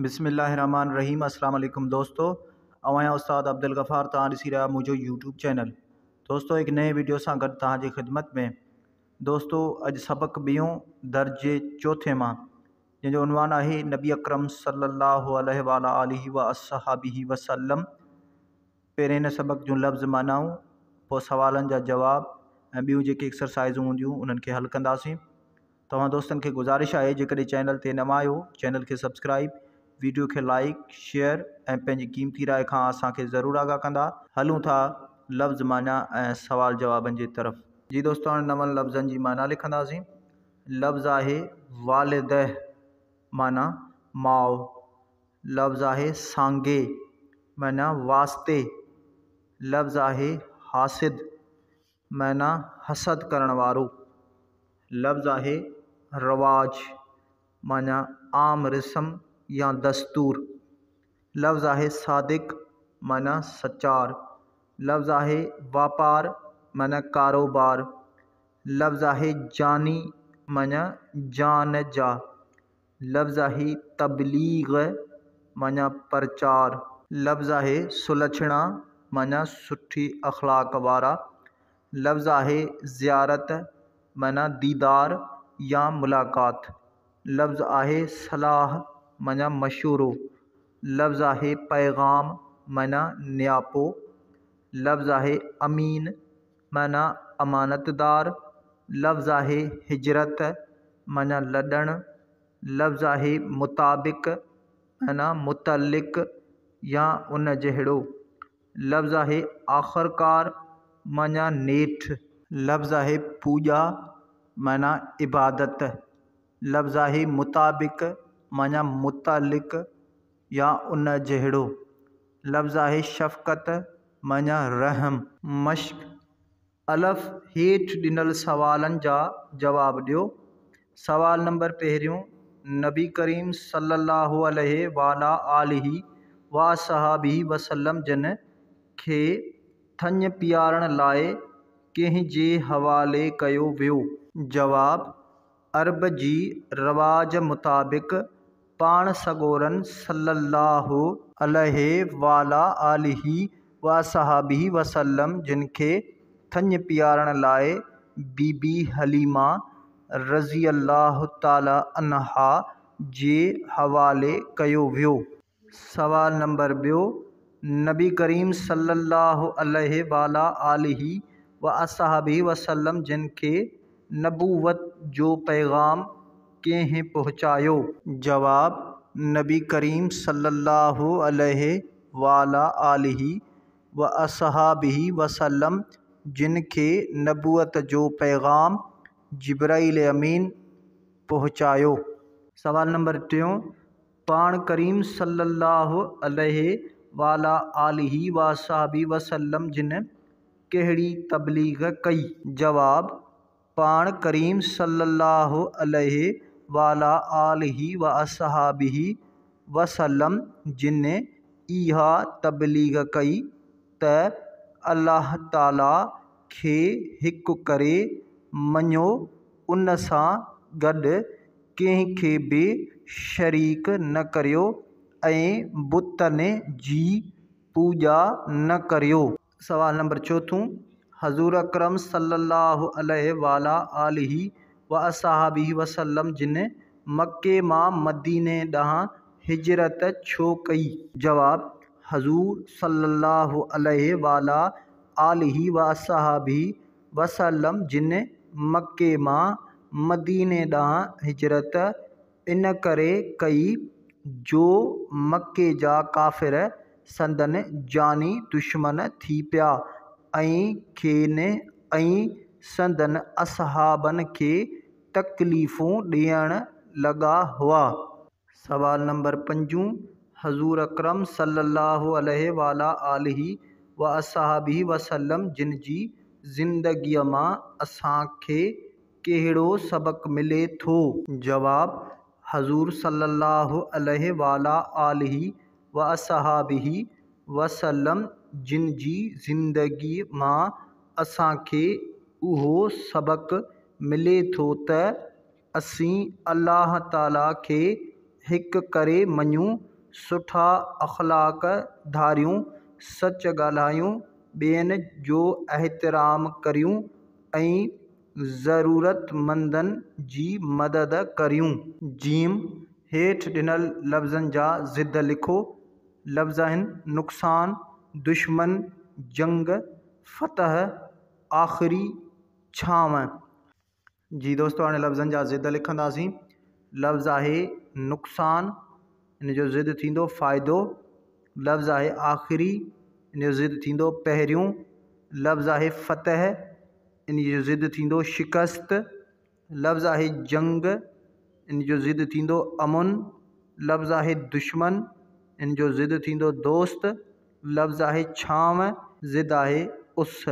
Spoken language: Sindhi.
بسم الله الرحمٰن الرحيم اسلام عليڪم دوستو آئون آهيان استاد عبدالغفار توهان ڏسي رهيا منهنجو يوٽيوب چينل دوستو هڪ نئين ويڊيو سان گڏ توهان جي خدمت ۾ دوستو اڄ سبق ٻيون درجي چوٿين مان جنهن جو عنوان آهي نبي اڪرم صلي الله عليه وعلي آله واصحابه وسلم پهرين هن سبق جون لفظ معنائون پوء سوالن جا جواب ۽ ٻيون جيڪي ايڪسرسائزون هونديون انهن کي حل ڪنداسين توهان دوستن کي گذارش آهي جيڪڏهن چينل تي نوان آهيو چينل کي سبسڪرائيب ويڊيو کي لائيڪ شيئر ۽ پنهنجي قيمتي راء کان اسان کي ضرور آگاهه ڪندا. هلون ٿا لفظ معنيٰ ۽ سوال جوابن جي طرف. جي دوستو هاڻي نون لفظن جي معنيٰ لکنداسين. لفظ آهي والده معنيٰ ماء. لفظ آهي سانگي معنيٰ واسطي. لفظ آهي حاسد معنيٰ حسد ڪرڻ وارو. لفظ آهي رواج معنيٰ عام رسم يا دستور. لفظ آهي صادق معنيٰ سچار. لفظ آهي واپار معنيٰ ڪاروبار. لفظ آهي جاني معنيٰ جان جا. لفظ آهي تبليغ معنيٰ پرچار. لفظ آهي سلڇڻا معنيٰ سٺي اخلاق وارا. لفظ آهي زيارت معنيٰ ديدار يا ملاقات. لفظ آهي صلاح معنيٰ مشورو. لفظ آهي پيغام معنيٰ نياپو. لفظ آهي امين معنيٰ امانتدار. لفظ آهي هجرت معنيٰ لڏڻ. لفظ آهي مطابق معنيٰ متعلق يا ان جهڙو. لفظ آهي آخرڪار معنيٰ نيٺ. لفظ آهي پوڄا معنيٰ عبادت. لفظ آهي مطابق معنيٰ متعلق يا ان جهڙو. لفظ آهي شفقت معنيٰ رحم. مشق، الف، هيٺ ڏنل سوالن جا جواب ڏيو. سوال نمبر پهريون، نبي ڪريم صلي الله عليه وعلي آله واصحابه وسلم جن کي ٿڃ پيارڻ لاء ڪنهن جي حوالي ڪيو ويو؟ جواب، عرب جي رواج مطابق پاڻ سڳورن صلّي اللّٰه عليه وعليٰ آله واصحابه وسلّم جن کي ٿڃ پيارڻ لاء بي بي حليمه رضي الله تعالٰي عنها جي حوالي ڪيو ويو. سوال نمبر ٻيو، نبي ڪريم صلي الله عليه وعلي آله واصحابه وسلم جن کي نبوت جو پيغام ڪنهن پهچايو؟ جواب، نبي ڪريم صلي الله عليه وعلي آله واصحابه وسلم جن کي نبوت جو پيغام جبرائيل امين پهچايو. سوال نمبر ٽيون، پاڻ ڪريم صلّي اللّٰه عليه وعليٰ آله واصحابه وسلّم جن ڪهڙي تبليغ ڪئي؟ جواب، پاڻ ڪريم صلّي اللّٰه عليه وعليٰ آله واصحابه وسلّم جن اها تبليغ ڪئي ته الله تعاليٰ کي هڪ ڪري مڃو ان سان گڏ ڪنهن کي به شريڪ نه ڪريو ۽ بتن جي پوڄا نه ڪريو. سوال نمبر چوٿون، حضور اڪرم صلي الله عليه وعلي آله واصحابه وسلم جن مڪي مان مديني ڏانهن هجرت ڇو ڪئي؟ جواب، حضور صلي الله عليه وعلي آله واصحابه وسلم جن مڪي مان مديني ڏانهن هجرت ان ڪري ڪئي جو مڪي جا ڪافر سندن جاني دشمن ٿي پيا ۽ کين ۽ سندن اصحابن کي تڪليفون ڏيڻ لڳا هئا. سوال نمبر پنجون، حضور اڪرم صلي الله عليه وعلي آله واصحابه وسلم جن جي زندگيء مان اسان کي ڪهڙو سبق ملي ٿو؟ جواب، حضور صلي الله عليه وعلي آله واصحابه وسلم جن جي زندگيء مان اسان کي اهو سبق ملي ٿو ته اسين الله تعاليٰ کي هڪ ڪري مڃون، سٺا اخلاق ڌاريون، سچ ڳالهايون، ٻين جو احترام ڪريون ۽ ضرورتمندن جي مدد ڪريون. جيم، هيٺ ڏنل لفظن جا ضد لکو. لفظ آهن، نقصان، دشمن، جنگ، فتح، آخري، ڇانو. جي دوستو هاڻي لفظن جا ضد لکنداسين. لفظ آهي نقصان، ان جو ضد ٿيندو فائدو. لفظ آهي آخري، ان جو ضد ٿيندو پهريون. لفظ آهي فتح، ان جو ضد ٿيندو شڪست. لفظ آهي جنگ، ان جو ضد ٿيندو امن. لفظ آهي دشمن، ان جو ضد ٿيندو دوست. لفظ آهي ڇانو، ضد آهي اس.